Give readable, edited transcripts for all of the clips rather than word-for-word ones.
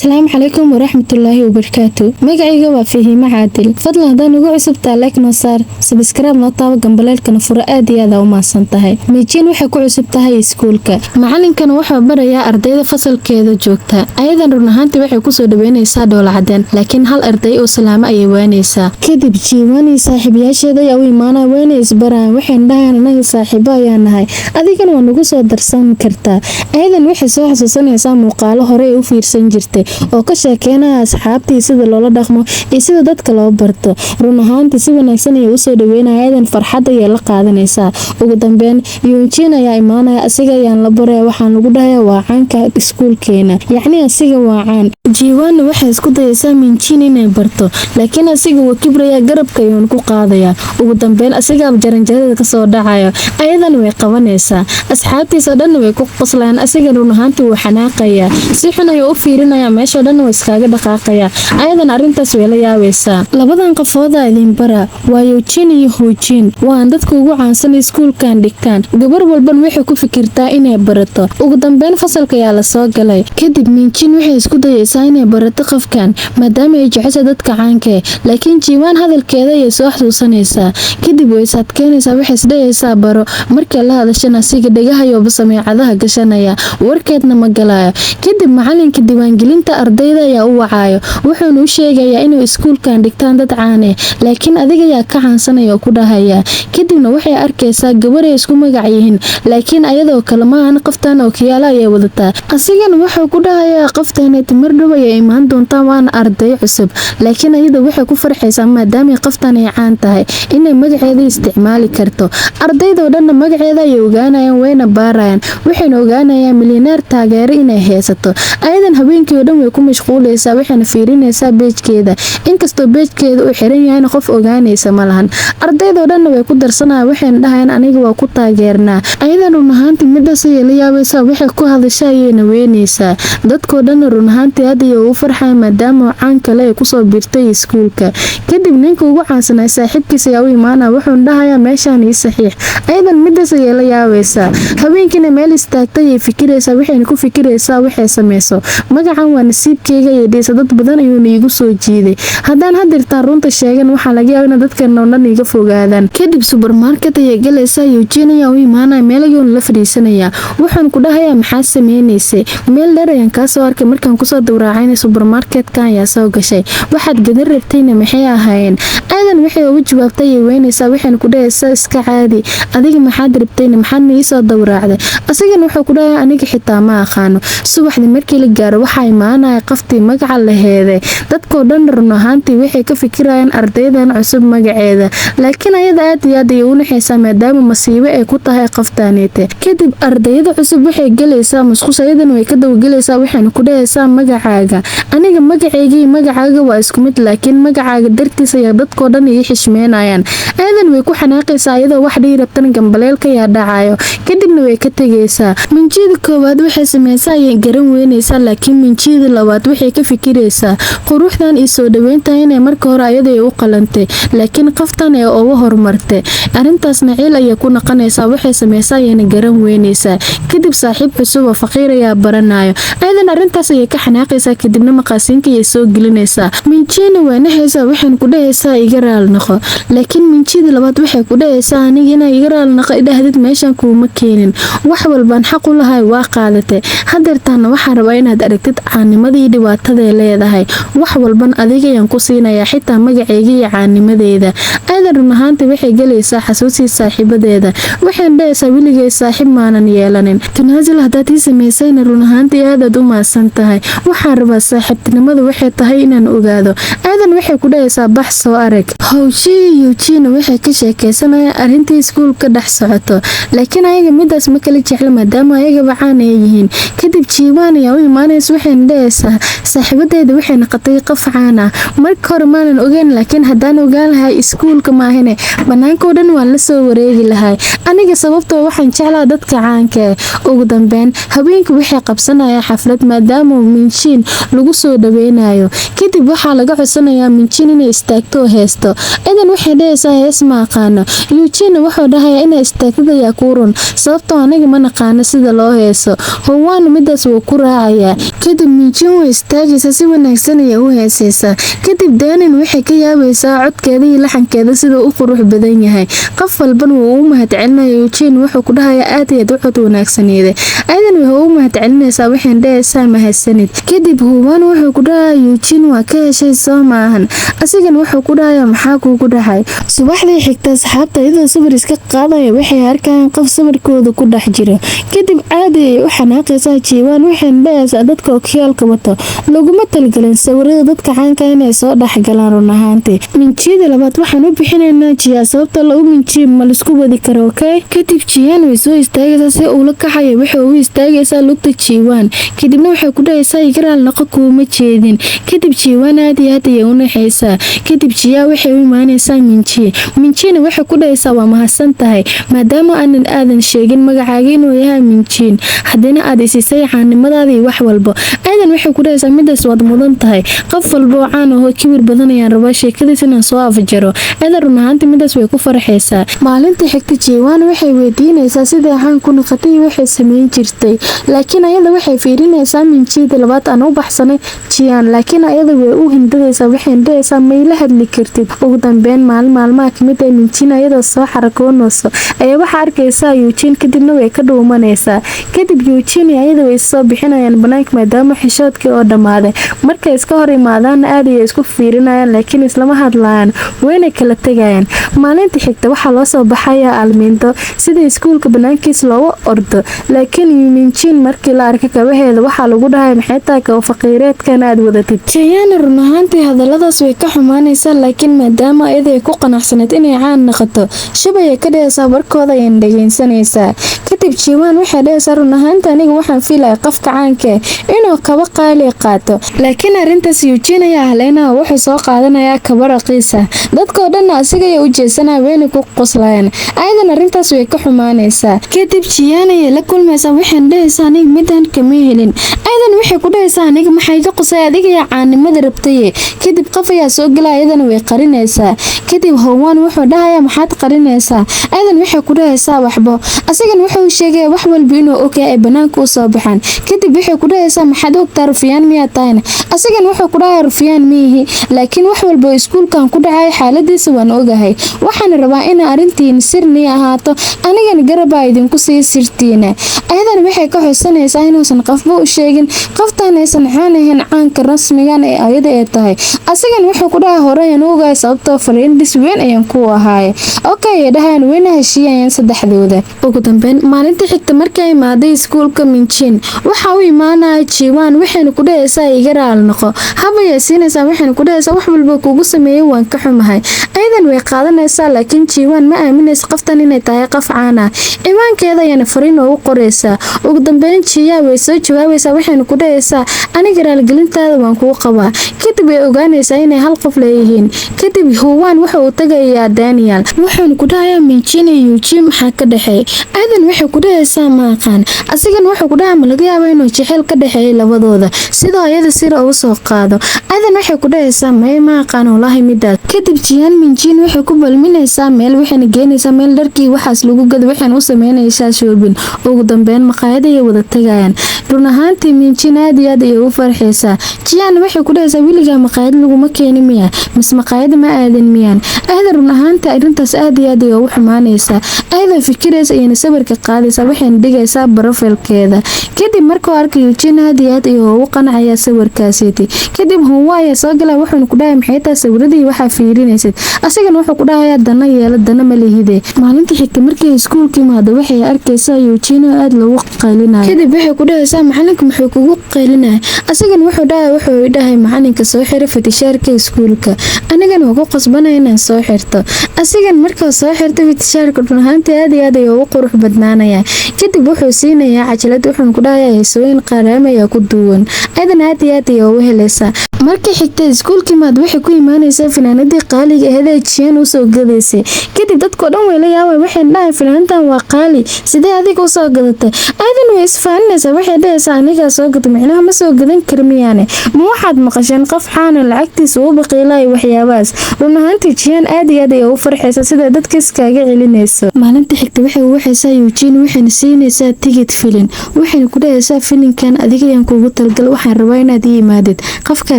Asalaamu calaykum waraxmatullaahi wabarakaatu. Magacayga waa Fahiime Caadil. Fadlan haddaan ugu cusubtaa, like noo saar, subscribe noo taabo, gambaleelkana furo. Aad iyo aad aa u mahadsan tahay. Miijiin waxay ku cusub tahay iskuulka. Macalinkana wuxuu barayaa ardayda fasalkeeda joogta. Ayadan run ahaantii waxay kusoo dhaweynaysaa dhoola cadeen, laakiin hal arday oo salaamo ayay waanaysaa. Kadib Jiiwaanii saaxiibayaasheeda ayaa u imaanaya, wayna isbarayaan. Waxayna dhahayaan, "Anaga saaxiibo ayaa nahay, adigana waa nagu soo darsan kartaa." Ayadan waxay soo xasuusanaysaa muuqaalo hore ay u fiirsan jirtay oo ka sheekeynaya asxaabtii, sida loola dhaqmo iyo sida dadka loo barto. Run ahaantii si wanaagsan ayay usoo dhaweynaya. Ayadan farxad ayay la qaadanaysaa. Ugu dambeyn Yuunjiin ayaa imaanaya. Asiga ayaan la baraya. Waxaan lagu dhahaya waa caanka iskuulkeena, yacni asiga waa caan. Jiiwaanna waxay isku dayaysaa Minjiin inay barto, laakiin asiga wuu kibraya, garabka ayuun ku qaadaya. Ugu dambeyn asigaa jaranjarada kasoo dhacaya, ayadan way qabanaysaa. Asxaabtiisa dhanna way ku qoslayaan. Asiga run ahaantii wuu xanaaqayaa, si xun ayuu u fiirinaya, meeshoo dhan waa iskaaga dhaqaaqaya. Ayadan arrintaas way la yaabaysaa. Labadan qofooda idin bara waa Yuujin iyo Huujin. Waan dadka ugu caansan iskuulkan dhigtaan. Gabar walban waxay ku fikirtaa inay barato. Ugu dambeyn fasalka ayaa lasoo galay. Kadib Minjin waxay isku dayaysaa inay barato qofkan, maadaama ay jecesha dadka caankae, laakiin Jiiwaan hadalkeeda ayay soo xasuusanaysaa. Kadib way is adkeynaysaa, waxay isdhahaysaa baro. Markay la hadashana asiga dhegahayooba sameecadaha gashanaya, warkeedna ma galayo. Kadib macalinka diiwaangelinta ardayda ayaa u wacayo, wuxuuna u sheegayaa inuu iskuulkan dhigtaan dad caan eh, laakiin adiga ayaa ka caansanaya oo ku dhahaya. Kadibna waxay arkaysaa gabaray isku magac yihiin, laakiin ayadoo kale maahan. Qoftan oo kiyaala ayay wadataa. Asigana wuxuu ku dhahayaa qoftanet mar dhow ayay imaan doontaa, waana arday cusub. Laakiin ayada waxay ku farxaysaa, maadaama qoftan ay caan tahay, inay magaceeda isticmaali karto. Ardaydoo dhanna magaceeda ayay ogaanayaan, wayna baarayaan. Waxayna ogaanayaan milyaneer taageero inay haysato. Ayadan habeenkii oo dhan way ku mashquulaysaa, waxayna fiirinaysaa page-keeda. Inkastoo page-keeda uu xiran yahayna, qof ogaanaysa ma lahan. Ardaydoo dhanna way ku darsanayaan, waxayna dhahayaan, "Aniga waa ku taageernaa." Ayadan run ahaantii midaas ayay la yaabaysaa, waxay ku hadasha ayayna weynaysaa. Dadkoo dhanna run ahaantii aad ayay ugu farxaya, maadaama caan kale ay kusoo biirtay iskuulka. Kadib ninka ugu caansanay saaxiibkiis ayaa u imaanaya, wuxuuna dhahayaa, "Meeshaan ii saxiix." Ayadan midaas ayay la yaabaysaa. Habeenkiina meel istaagtay ayay fikiraysaa, waxayna ku fikiraysaa waxay sameyso. "Magacan waa nasiibkeyga," ayay dhehaysa, "dad badan ayuuna iigu soo jiiday. Haddaan hadirtaan runta sheegan, waxaa laga yaaba in dadkan oo dhan iga fogaadaan." Kadib supermarket ayay galaysaa. Eugene ayaa u imaanaya, meel ayuuna la fadhiisanayaa. Wuxuuna ku dhahayaa, "Maxaa sameynaysay? Meel dheer ayaan kaa soo arkay. Markaan kusoo dawraacayna, supermarketkan ayaa soo gashay. Waxaad gadan rabtayna maxay ahaayeen?" Aadan waxay ugu jawaabtay ayay weynaysaa, waxayna ku dhahaysaa, "Iska caadi. Adiga maxaad rabtayna? Maxaadna iisoo dawraacday?" Asigana wuxuu ku dhahay, "Aniga xitaa ma aqaano." Subaxdii markii la gaaro, waxaa imaanaya qaftii magaca laheeday. Dadkoo dhan run ahaantii waxay ka fikirayaan ardaydan cusub magaceeda, laakiin ayada aad iyo aad ayay u naxaysaa, maadaama masiibo ay ku tahay qaftaneete. Kadib ardayda cusub waxay galaysaa musqusha, ayadana way ka dabagelaysaa, waxayna ku dhahaysaa, "Magacaaga?" "Aniga magacayga iyo magacaaga waa isku mid, laakiin magacaaga dartiis ayaa dadkoo dhan ii xishmeynayaan." Aadan way ku xanaaqaysaa. Iyadoo wax dhihi rabtan, gambaleelka ayaa dhacayo. Kadibna way ka tegaysaa. Minjida koowaad waxay sameysaa ayay garan weynaysaa, laakiin minjida labaad waxay ka fikiraysaa quruxdan iyo soo dhaweyntan inay marka hore ayada u qalantay, laakiin qaftan ee uga horumartay. Arrintaasna ciil ayay ku noqonaysaa, waxay sameysaa ayayna garan weynaysaa. Kadib saaxiib cusub oo faqiir ayaa baranayo. Ayadan arrintaas ayay ka xanaaqaysaa. Kadibna maqaasiinka ayay soo gelinaysaa. Minjiina way naxaysaa, waxayna ku dhahaysaa, "Iga raali noqo." Laakiin minjida labaad waxay ku dhahaysaa, "Aniga inaa iga raali noqo idhahdid meeshan kuuma keenin. Wax walbaan xaq u lahay waa qaadatay. Hadeertaana waxaan rabaa inaad aragtid caanimadii dhibaatadae leedahay. Wax walban adiga ayaan ku siinayaa, xitaa magacayga iyo caanimadeeda." Aadan run ahaantii waxay gelaysaa xasuusii saaxiibadeeda, waxayna dhahaysaa, "Weligay saaxiib maanan yeelanin. Tanaasul haddaad ii samaysayna, run ahaantii aadaad u mahadsan tahay. Waxaan rabaa saaxiibtinimadu waxay tahay inaan ogaado." Aadan waxay ku dhahaysaa, "Bax, soo arag." Howshii Yujiina waxay ka sheekeysanayaan arrintii iskuulka dhex socoto, laakiin ayaga midaas ma kala jecla, maadaama ayagaba caan ay yihiin. Kadib Jiiwaan ayaa u imaanaysa, waxayna dhahaysaa, "Saaxiibadeeda waxay noqotay qof caan ah. Marka hore maanan ogeyn, laakiin haddaan ogaan lahay, iskuulka maahine bannaankao dhan waan la soo wareegi lahay aniga, sababtoo waxaan jeclaa dadka caanka ah." Ugu dambeyn haweenku waxay qabsanayaan xaflad, maadaama Minshiin lagu soo dhaweynayo. Kadib waxaa laga codsanaya codsanayaa Minjin inay istaagto oo heesto. Aydan waxay dhahaysaa, "Hees ma aqaano." Eugene wuxuu dhahayaa, "Inay istaagtid ayaa kuu run, sababtoo aniga ma naqaano sida loo heeso." Howaanu midaas wuu ku raacayaa. Kadib Minjin way istaagaysaa, si wanaagsan ayay u heesaysaa. Kadib Danin waxay ka yaabaysaa codkeeda iyo laxankeeda siduu u qurux badan yahay. Qof walbana wuu u mahadcelinaya. Eugene wuxuu ku dhahayaa, "Aad iyo aad u cod wanaagsaneeda." Aydan waxay u mahadcelinaysaa, waxayna dhahaysaa, "Mahadsanid." Kadib Huwan wuxuu ku dhahayaa, "Eugene waa ka heshay, soo maahan?" Asigana wuxuu ku dhahayaa, "Maxaa kuugu dhaxay?" Subaxdii xigta, asxaabta iyadoo sawir iska qaadaya waxay arkayaan qof sawirkooda ku dhex jiro. Kadib caadi ay u xanaaqaysaa Jiwaan, waxayna dhahaysaa, "Dadka okiyaalka wato laguma talgelin sawirada dadka caanka inay soo dhexgalaan." Run ahaantii, minjiyada labaad waxaan u bixinaynaa Jiya, sababta lagu minjiye ma laisku wadi karo, okay? Kadib Jiyaan way soo istaagaysaa, si uula kaxaya waxay u istaagaysaa lugta Jiwaan. Kadibna waxay ku dhahaysaa, "Igaraal noqo, kuuma jeedin." Kadib Jiwaan aad iyo aad ayay u naxaysaa. Kadib Jiyaa waxay u imaanaysaa Minjiye. Minjina waxay ku dhahaysaa, "Waa mahadsan tahay, maadaama aanan aadan sheegin magacaaga inuu yahay Minjiin, haddana aad isisay caannimadaada iyo wax walba." Aadan waxay ku dhahaysaa, "Midaas waad mudan tahay. Qof walba oo caan ahoo kibir badan ayaan rabaa sheekadiis inaan soo afjaro." Aadan run ahaantii midaas way ku farxaysaa. Maalinta xigta, Jiwaan waxay weydiinaysaa siday caan ku noqotay iyo waxay sameyn jirtay, laakiin ayada waxay fiirinaysaa Minjiyada labaad aan u baxsanay Jiyaan, laakiin ayada way u hindadaysaa, waxayna dhahaysaa, "Mayla hadli kartid." Ugu dambeyn, maalin maalmaha kamid ah, Minjin ayadoo soo xarakoonayso ayaa waxaa arkaysaa Eugene, kadibna way ka dhuumanaysaa. Kadib Eugene ayada way soo bixinayaan banaanka, maadaama xishoodkii oo dhammaaday. Markay iska hor imaadaanna, aad ayay isku fiirinayaan, laakiin islama hadlayaan, wayna kala tegayaan. Maalinta xigta waxaa loo soo baxayaa almiinto sida iskuulka banaankiis loogu ordo, laakiin Minjin markii la arka kabaheeda waxaa lagu dhahay, "Maxay tahay kaba faqiireedkan aad wadatid?" Jayana run ahaantii hadaladaas way ka xumaanaysaa, laakiin maadaama ayada ay ku qanacsaneed inay caan noqoto, shabayay ka dhahaysaa, warkooda ayaan dhageysanaysaa. Kadib Jiwaan waxay dhahaysaa, "Run ahaanta aniga waxaan fiilaya qofka caanka inuu kaba qaali qaato," laakiin arrintaas Eugene ayaa haleynaya. Wuxuu soo qaadanayaa kaba raqiisa, dadkoo dhanna asigaya u jeesanaya, wayna ku qoslayaan. Ayadan arrintaas way ka xumaanaysaa. Kadib Jiyaan ayay la kulmaysaa, waxayna dhahaysaa, "Aniga midaan kama helin." Ayadan waxay ku dhahaysaa, "Aniga maxay iga qosay? Adigayaa caanimada rabtaye." Kadib qof ayaa soo gelaya, ayadana way qarinaysaa. Kadib Howaan wuxuu dhahayaa, "Maxaad qarinaysaa?" Ayadan waxay ku dhahaysaa, "Waxbo." Asagan wuxuu sheegaya wax walba inuu ogyahay ay banaanka u soo baxaan. Kadib waxay ku dhahaysaa, "Maxaad ogtaa? Rufiyaan miyaa tahayna?" Asagan wuxuu ku dhahayaa, "Rufiyaan miyihi, laakiin wax walba oo iskuulkan ku dhacay xaaladiisa waan ogahay. Waxaana rabaa ina arrintiin sirni ahaato, anigana garabaa idinku sii sirtiina." Ayadan waxay ka xusanaysaa inuusan qofba u sheegin, qoftaan aysan caan ahayn, caanka rasmigan ee ayada ee tahay. Asagan wuxuu ku dhahay, "Horeyaan ogahay, sababtoo friends weyn ayaan ku ahaaye." Okay ay dhahayaan, wayna heshiiyayaan saddexdooda. Ugu dambeyn, maalinta xigta markay imaaday iskuulka Minjin, waxa u imaanaya Jiwaan, waxayna ku dhahaysaa, "Iga raal noqo." Habayay siinaysaa, waxayna ku dhahaysaa, "Wax walba kugu sameeyey waan ka xumahay." Ayadan way qaadanaysaa, laakiin Jiwaan ma aaminaysa qoftan inay tahay qof caan ah. Ciwaankeeda ayana fariin ugu qoraysaa. Ugu dambeyn Jiyaa way soo jawaabaysaa, waxayna ku dhahaysaa, "Aniga raalgelintaada waan kuu qabaa." Kadib way ogaanaysaa inay hal qof leeyihiin. Kadib Huwaan waxa uu tagayaa Daniel, wuxuuna ku dhahayaa, "Minjin iyo Eugene maxaa ka dhexeey?" Ayadan waxay ku dhahaysaa, "Ma aqaan." Asigan wuxuu ku dhahaa, "Ma laga yaaba inuu jeceyl ka dhexeeyay labadooda, sidoo ayada sira ugu soo qaado?" Ayadan waxay ku dhahaysaa, "May, ma aqaan wallaahi midaas." Kadib Jiyaan Minjin waxay ku balminaysaa meel, waxayna geenaysaa meel dharkii waxaas lagu gado, waxayna u sameynaysaa shopping. Ugu dambeyn maqaayad ayay wada tagayaan. Run ahaantii Minjin aad iyo aad ayay u farxaysaa. Jiyaan waxay ku dhahaysaa, "Weligaa maqaayad laguma keeni miya? Mise maqaayad ma aadan miyaan?" Aadan run ahaantii arrintaas aad iyo aad ayay ugu xumaanaysaa. Ayadoo fikiraysa ayayna sawirka qaadaysaa, waxayna dhigaysaa profile-keeda. Kadib markuu arkay Eugene, aad iyo aad ayuu ugu qanacayaa sawirkaasiti. Kadib Huwa ayaa soo galaa, wuxuuna ku dhahay, "Maxay tahay sawiradii waxaa fiirinaysid?" Asigana wuxuu ku dhahayaa, "Dana yeelo, dana ma lihide." Maalinta xigta markii iskuulka imaado, waxay arkaysaa Eugene oo aad loogu qaylinayo. Kadib waxay ku dhahaysaa, "Macalinka muxuu kugu qaylinaya?" Asigana wuxuu dhahay, "Wuxuu dhahay macalinka, soo xira fitishaarka iskuulka, anigana waa ku qasbanaya inaan soo xirto." Asigan markuu soo xirto fitishaarka, run ahaantii aad iyo aad ayuu ugu qurux badnaanaya. Kadib wuxuu siinayaa cajalad, wuxuuna ku dhahayaa, "Heesooyin qaraamaya ku duwan." Ayadan aad iyo aad ayay ugu helaysaa. Markii xigtay iskuulkii maad waxay ku imaanaysaa finaanadii qaaliga ahayd ee Jiyan usoo gadaysay. Kadib dadkoo dhan way la yaabay, waxay dhahay, "Finaanadan waa qaali, sidee adiga usoo gadatay?" Aadan way isfaaninaysaa, waxay dhahaysaa, "Anigaa soo gatay, micnaha ma soo gadan kara miyaane? Ma waxaad maqasheen qof xaana lacagtiisa uu baqiilaya?" Waxyaabahaas run ahaantii Jiyan aad iyo aad ayay u farxaysa sida dadka iskaaga celinayso. Maalinta xigta waxay waxaysaa Eugene, waxayna siinaysaa tigid filin, waxayna ku dhahaysaa, "Filinkan adiga ayaan kuugu talagal, waxaan rabaa inaad ii imaadid, qofkaa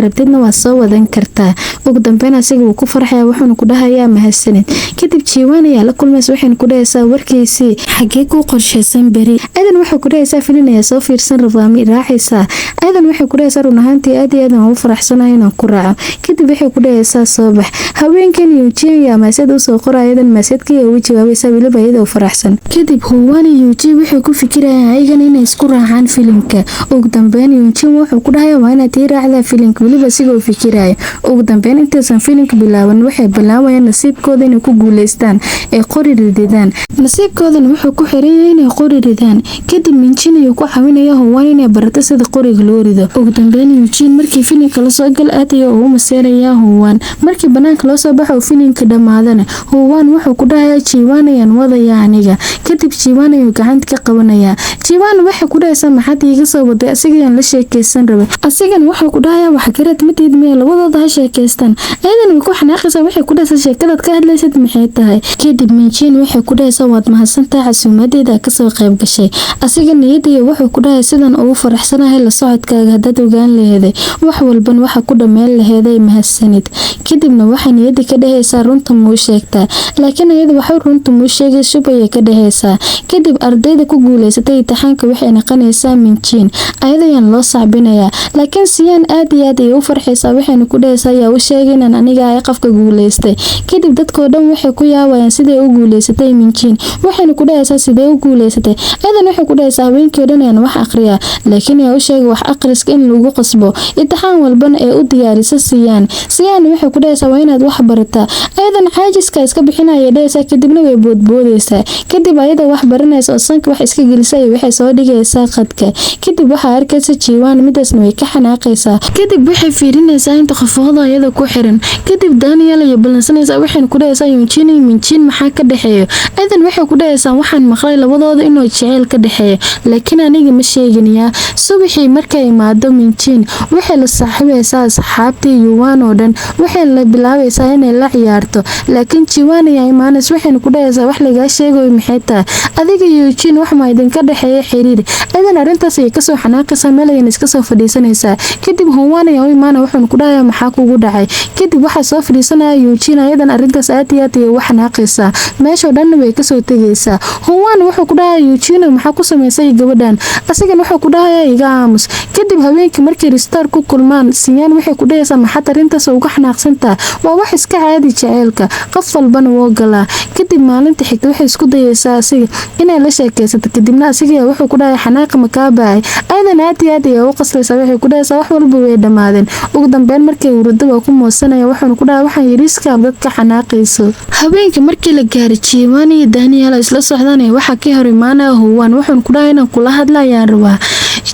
rabtidna waad soo wadan kartaa." Ugu dambeyn asiga wuu ku farxaya, wuxuuna ku dhahayaa, "Mahadsanid." Kadib Jiwaan ayaa la kulmaysa, waxayna ku dhahaysaa, "Warkiisii, xagee kuu qorshaysan beri?" Aadan waxay ku dhahaysaa, "Filin ayaa soo fiirsan rabaa, ma raacaysaa?" Aadan waxay ku dhahaysaa, "Run ahaantii aad iyo aad aan ugu faraxsanahay inaan ku raaco." Kadib waxay ku dhahaysaa, "Soo bax." Haweenkan Eugene ayaa message usoo qoraya, ayadan message-ka ugu jawaabaysaa, weliba iyadoo faraxsan. Kadib Huwan iyo Eugene waxay ku fikirayaan ayagana inay isku raacaan filimka. Ugu dambeyn Eugene wuxuu ku dhahayaa, "Waa inaad ii raacdaa filimka," weliba isigoo fikiraya. Ugu dambeyn intaysan filimka bilaaban waxay bilaabayaan nasiibkooda inay ku guuleystaan ee qori rididaan. Nasiibkoodana wuxuu ku xiran yahay inay qori ridaan. Kadib Minjin ayuu ku caawinaya Huwan inay barato sida qoriga loo rido. Ugu dambeyn Eugene markii filimka lasoo gal aad ayuu ugu maseerayaa Huwan. Markii banaanka loo soo baxo filimka dhamaadana, Huwan wuxuu ku dhahayaa, "Jiwaan ayaan wadayaa aniga." Kadib Jiwaan ayuu gacanta ka qabanayaa. Jiwaan waxay ku dhahaysaa, "Maxaad iiga soo waday? Asigayaan la sheekeysan rabay." Asigana wuxuu ku dhahayaa, "Waxgarad matid miya? Labadooda ha sheekeystaan." Ayadan way ku xanaaqaysaa, waxay ku dhahaysaa, "Sheekadaad ka hadlaysid maxay tahay?" Kadib Minjin waxay ku dhahaysaa, "Waad mahadsantahay casuumadeeda kasoo qayb gashay." Asiga niyadaya wuxuu ku dhahay, "Sidan ugu faraxsanahay la socodkaaga haddaad ogaan laheeday, wax walban waxa ku dhammeyn laheeday, mahadsanid." Kadibna waxay niyada ka dhahaysaa, "Runta muu sheegtaa?" Laakiin iyada waxay runta muu sheegay, shub ayay ka dhahaysaa. Kadib ardayda ku guuleysatay imtixaanka waxay noqonaysaa Minjiin, ayadayaan loo sacbinayaa. Laakiin Siyaan aad iyo aad ayay u farxaysaa, waxayna ku dhahaysaa, "Yaa u sheegay inaan aniga ahay qofka guuleystay?" Kadib dadkoo dhan waxay ku yaabayaan siday u guuleysatay Minjiin, waxayna ku dhahaysaa, "Sidee u guuleysatay?" Ayadan waxay ku dhahaysaa, "Habeenkii oo dhan ayaan wax aqriyaa." Laakiin yaa u sheegay wax aqriska in lagu qasbo imtixaan walbana ee u diyaarisa Siyaan? Siyaan waxay ku dhahaysaa, "Waa inaad wax barataa." Ayadan caajiska iska bixinaya dhahaysaa, kadibna way boodboodaysaa. Kadib ayada wax baranaysa oo sanka wax iska gelisay waxay soo dhigaysaa qadka. Kadib waxaa arkaysa Jiwaan, midaasna way ka xanaaqaysaa. Kadib waxay fiirinaysaa inta qofooda ayada ku xiran. Kadib Daniel ayay ballansanaysaa, waxayna ku dhahaysaa, "Yunjin iyo Minjin maxaa ka dhexeeyo?" Adan waxay ku dhahaysaa, "Waxaan maqlay labadooda inuu jeceyl ka dhexeeyo, laakiin aniga ma sheeginayaa." Subaxii markay imaado Minjin waxay la saaxiibaysaa asxaabtii Yuwan oo dhan, waxay la bilaabaysaa inay la ciyaarto. Laakiin Jiwaan ayaa imaanaysa, waxayna ku dhahaysaa, "Wax lagaa sheegayo maxay tahay? Adiga iyo Yujin wax ma idinka dhexeeya xiriir?" Adan arrintaas ayay kasoo xanaaqaysaa, meel ayayna iska soo fadhiisanaysaa. Kadib Huwan ayaa u imaanaya, wuxuuna ku dhahayaa, "Maxaa kugu dhacay?" Kadib waxaa soo fadhiisanaya Yujin. Ayadan arrintaas aad iyo aad ayay uga xanaaqaysaa, meeshoo dhanna way kasoo tegaysaa. Huwan wuxuu ku dhahayaa, "Yujino, maxaa ku samaysay gabadhan?" Asigan wuxuu ku dhahayaa, "Iga aamus." Kadib habeenkii markay restore ku kulmaan, Siyaan waxay ku dhahaysaa, "Maxaad arrintaas uga xanaaqsantaa? Waa wax iska caadi, jaceylka qof walbana wuu galaa." Kadib maalinta xigta waxay isku dayaysaa asiga inay la sheekaysato. Kadibna asiga wuxuu ku dhahay, "Xanaaqa makaa bahay?" Ayadan aad iyo aad ayay u qaslaysaa, waxay ku dhahaysaa, "Wax walba way dhammaadeen." Ugu dambeyn markay hurdo waa ku moosanaya, wuxuuna ku dhahay, "Waxaan yariiska dadka xanaaqayso." Habeenka markii la gaaray, Jiwaan iyo Daniel isla socdaan waxaa ka hor imaanaya Huwan, wuxuuna ku dhahay, "Inaan kula hadla ayaan rabaa."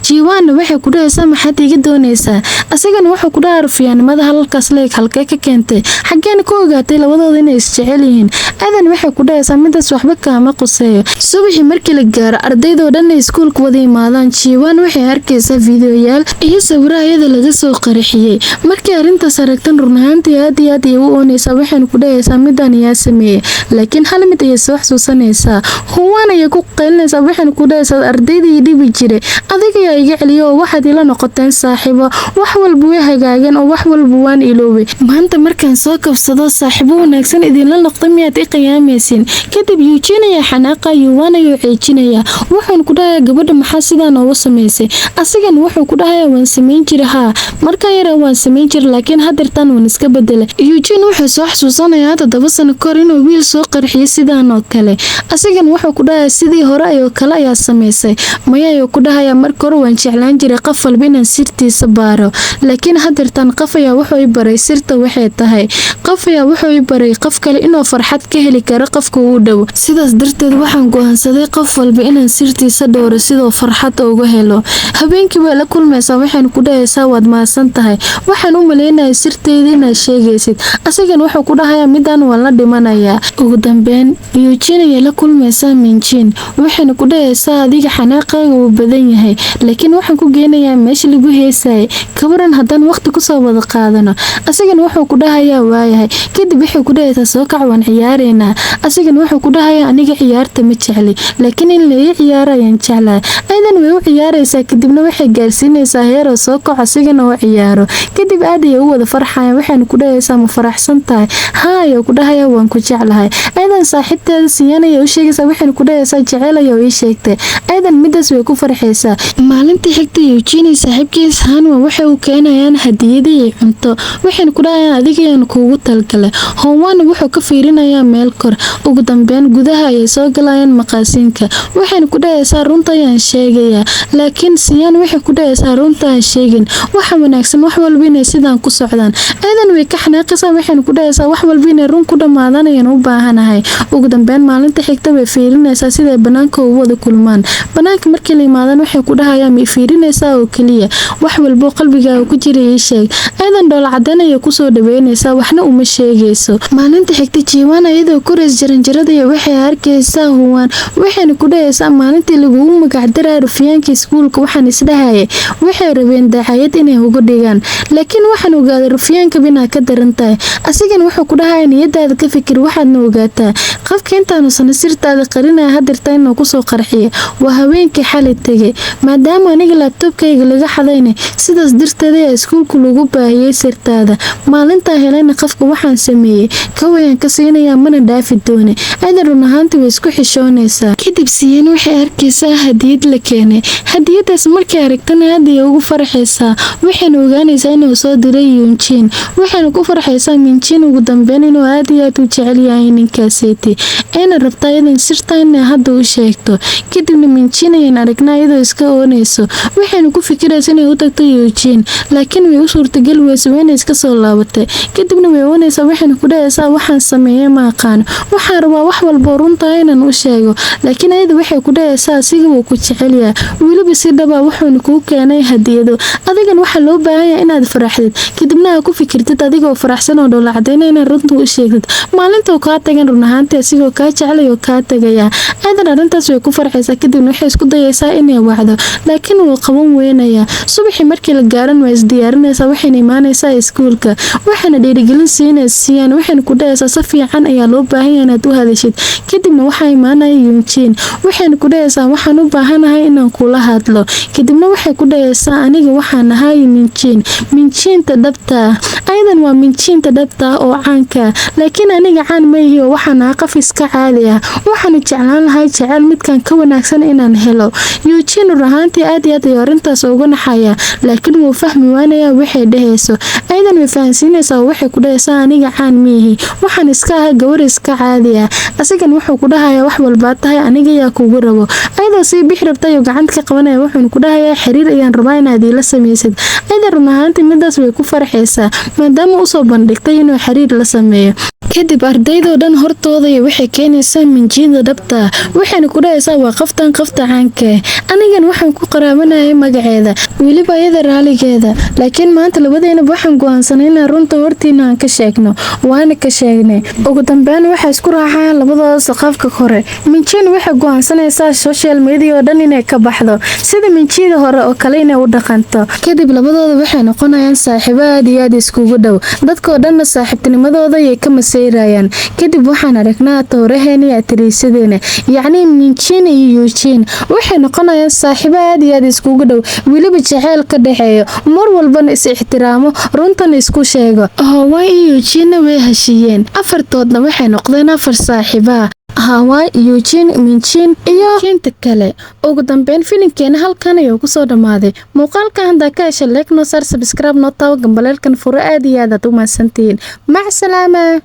Jiwaanna waxay ku dhahaysaa, "Maxaad iga doonaysaa?" Asagana wuxuu ku dhahay, "Rufiyaanimada halalkaas leeg halkee ka keentay? Xaggeena ku ogaatay labadooda inay isjecel yihiin?" Adan waxay ku dhahaysaa, "Midaas waxba kaama quseeyo." Subaxii markii la gaaro, ardaydoo dhan ay iskuulka wada imaadaan, Jiwaan waxay arkaysaa fiidiyoyaal iyo sawiro ayada laga soo qarixiyey. Markii arrintaas aragtan, run ahaantii aad iyo aad ayay u oonaysaa, waxayna ku dhahaysaa, "Midaan yaa sameeyey?" Laakiin hal mid ayay soo xasuusanaysaa. Huwaan ayay ku qaylinaysaa, waxayna ku dhahaysaa, "Ardaydii dhibi jiray adiga ayaa iga celiyo oo waxaad ila noqoteen saaxiibo. Wax walba way hagaageen oo wax walba waan iloobay. Maanta markaan soo kabsado, saaxiibo wanaagsan idinla noqda, miyaad i qiyaamaysin?" Kadib Eugene ayaa xanaaqa, Yuwan ayuu ceejinayaa, wuxuuna ku dhahayaa, "Gabadha maxaa sidaa noogu samaysay?" Asigan wuxuu ku dhahayaa, "Waan samayn jira haa, markaan yara waan samayn jira, laakiin hadeertaan waan iska bedelay." Eugene wuxuu soo xasuusanayaa 7 sano kahor inuu wiil soo qarxiyay sidaan oo kale. Asigan wuxuu ku dhahayaa, "Sidii hore ayoo kale ayaa samaysay?" "Maya," ayuu ku dhahayaa. Marka Kor waan jeclaan jiray qof walba inaan sirtiisa baaro, laakiin hadeertan qof ayaa wuxuu i baray sirta waxay tahay. Qof ayaa wuxuu i baray qof kale inuu farxad ka heli karo qofka uu dhow. Sidaas darteed waxaan go'aansaday qof walba inaan sirtiisa dhowro sidoo farxad uga helo. Habeenkii way la kulmaysaa, waxayna ku dhahaysaa, "Waad mahadsan tahay, waxaan u maleynayay sirteyda inaad sheegaysid." Asagan wuxuu ku dhahayaa, "Midaan waan la dhimanayaa." Ugu dambeyn Eugene ayay la kulmaysaa Minjin, waxayna ku dhahaysaa, "Adiga xanaaqaaga wuu badan yahay, laakiin waxaan ku geynayaa meesha lagu heesayay. Kabaran haddaan waqti kusoo wada qaadano?" Asagan wuxuu ku dhahayaa, "Waayahay." Kadib waxay ku dhahaysaa, "Soo kac, waan ciyaareynaa." Asagan wuxuu ku dhahayaa, "Aniga ciyaarta ma jecli, laakiin in la ii ciyaaro ayaan jeclahay." Aydan way u ciyaaraysaa, kadibna waxay gaarsiinaysaa heeroo soo kaco asigana oo ciyaaro. Kadib aad ayay u wada farxayaan, waxayna ku dhahaysaa, "Ma faraxsan tahay?" "Haa," ayuu ku dhahayaa, "waan ku jeclahay." Aydan saaxiibteeda Siyaan ayay u sheegaysaa, waxayna ku dhahaysaa, "Jecel ayaa ii sheegtay." Aydan midaas way ku farxaysaa. Maalintii xigta Eugene saaxiibkiis Hanwa waxay u keenayaan hadiyadii iyo cunto, waxayna ku dhahayaan, "Adigayaan kuugu talgalay." Howan wuxuu ka fiirinayaa meel kor. Ugu dambeyn gudaha ayay soo galayaan maqaasiinka, waxayna ku dhahaysaa, "Runta ayaan sheegayaa." Laakiin Siyaan waxay ku dhahaysaa, "Runta aan sheegin, waxa wanaagsan wax walba inay sidaan ku socdaan." Aydan way ka xanaaqaysaa, waxayna ku dhahaysaa, "Wax walba inay run ku dhammaadaan ayaan u baahanahay." Ugu dambeyn maalinta xigta way fiirinaysaa siday banaanka ugu wada kulmaan. Banaanka markii la yimaadaan waxay ku dhahayaan, "Ma fiirinaysaa oo keliya? Wax walbo qalbigaaga ku jira ii sheeg." Aydan dhoola cadeen ayay kusoo dhaweynaysaa, waxna uma sheegayso. Maalinta xigta Jiiwaan iyadoo korays jaranjarada waxay arkaysaa Huwaan, waxayna ku dhahaysaa, "Maalintii lagugu magacdaraa rufiyaanka iskuulka waxaan isdhahayay waxay rabeen dacaayad inay uga dhigaan, laakiin waxaan ogaaday rufiyaanka inaad ka daran tahay." Asigana wuxuu ku dhahaya, "Niyadaada ka fikir, waxaadna ogaataa qofka intaanu sano sirtaada qarinaya hadirta inuu kusoo qarxiya waa haweenkii xalay tegay. Maadaama aniga laptopkayga laga xadayna, sidaas darteed ayaa iskuulka lagu baahiyey sirtaada. Maalintaa helayna qofka waxaan sameeyey kawayaan ka siinayaa, mana dhaafi doone." Aydan run ahaantii way isku xishoonaysaa. Kadib Siyeen waxay arkaysaa hadiyad la keenay. Hadiyadaas markay aragtana aad ayay ugu farxaysaa, waxayna ogaanaysaa inuu soo diray Yunjin, waxayna ku farxaysaa Minjin ugu dambeyn inuu aad iyo aad u jecel yahay ninkaaseeti, ayna rabtaa iyadan sirta inay hadda u sheegto. Kadibna Minjin ayaan aragnaa iyadoo iska oonayso, waxayna ku fikiraysa inay u tagto Yujin, laakiin way u suurtageli weysa, wayna iska soo laabatay. Kadibna way oonaysaa, waxayna ku dhahaysaa, "Waxaan sameeyey ma aqaano, waxaan rabaa wax walboo runtaa inaan u sheego." Laakiin ayada waxay ku dhahaysaa, "Asiga wuu ku jecel yahay, weliba si dhaba, wuxuuna kuu keenay hadiyado. Adigan waxaa loo baahan yahay inaad faraxdid, kadibna aa ku fikirtid adigoo faraxsan oo dhoola cadayna inaad runta u sheegtid. Maalintuu kaa tagan, run ahaantii asigoo kaa jeclay oo kaa tagayaa." Aadan arrintaas way ku farxaysaa. Kadibna waxay isku dayaysaa inay wacdo, laakiin wuu qaban weynayaa. Subaxii markii la gaaran way isdiyaarinaysaa, waxayna imaanaysaa iskuulka, waxayna dhiirigelin siinaysa, waxayna ku dhahaysaa, "Si fiican ayaa loo baahan yahay inaad u hadashid." Kadibna waxaa imaanaya Yunjin, waxayna ku dhahaysaa, "Waxaan u baahanahay inaan kula hadlo." Kadibna waxay ku dhahaysaa, "Aniga waxaan ahay Minjin, Minjiinta dhabta ah. Ayadan waa Minjiinta dhabta ah oo caanka ah, laakiin aniga caan ma ihi oo waxaan ahaa qof iska caadi ah. Waxaana jeclaan lahay jecel midkan ka wanaagsan inaan helo." Yujin run ahaantii aad iyo aad ayuu arrintaas uga naxaya, laakiin wuu fahmi waanaya waxay dhahayso. Ayadan way fahansiinaysaa oo waxay ku dhahaysaa, "Aniga caan ma ihi, waxaan iska ahay gabar iska caadi ah." Asagan wuxuu ku dhahayaa, "Wax walbaa tahay, aniga yaa kugu rabo." Ayadoo sii bixi rabta ayuu gacanta ka qabanaya, wuxuuna ku dhahayaa, "Xiriir ayaan rabaa inaad iila samaysid." Ayada run ahaantii midaas way ku farxaysaa, maadaama usoo bandhigtay inuu xiriir la sameeyo. Kadib ardaydoo dhan hortooda waxay keenaysaa Minjiida dhabta ah, waxayna ku dhahaysaa, "Waa qaftan qafta caanka ah. Anigan waxaan ku qaraabanayay magaceeda, weliba ayada raaligeeda, laakiin maanta labadeynaba waxaan go'aansanay inaan runta hortiina aan ka sheegno, waana ka sheegnay." Ugu dambeyn waxay isku raacayaan labadooda saqafka kore. Minjiin waxay go'aansanaysaa social media oo dhan inay ka baxdo, sida Minjiida hore oo kale inay u dhaqanto. Kadib labadooda waxay noqonayaan saaxiibo aad iyo aad iskugu dhow, dadkoo dhanna saaxiibtinimadooda ayay ka maseyrayaan. Kadib waxaan aragnaa tooraheena iyo atariisadeena, yacni Minjiin iyo Yuujiin, waxay noqonayaan saaxiibo aad iyo aad iskugu dhow, weliba jaceyl ka dhexeeyo, mar walbana is ixtiraamo, runtana isku sheego. Hawaii iyo Yuujiinna way heshiiyeen, afartoodna waxay noqdeen afar saaxiiba: Hawaii, Eugene, Minjin iyo jinta kale. Ugu dambeyn filimkeena halkan ayuu kusoo dhammaaday. Muuqaalka haddaa ka hesha, like noo saar, subscribe noo taabo, gambaleelkan furo. Aad iyo aad aad u mahadsantihiin. Mac salaama.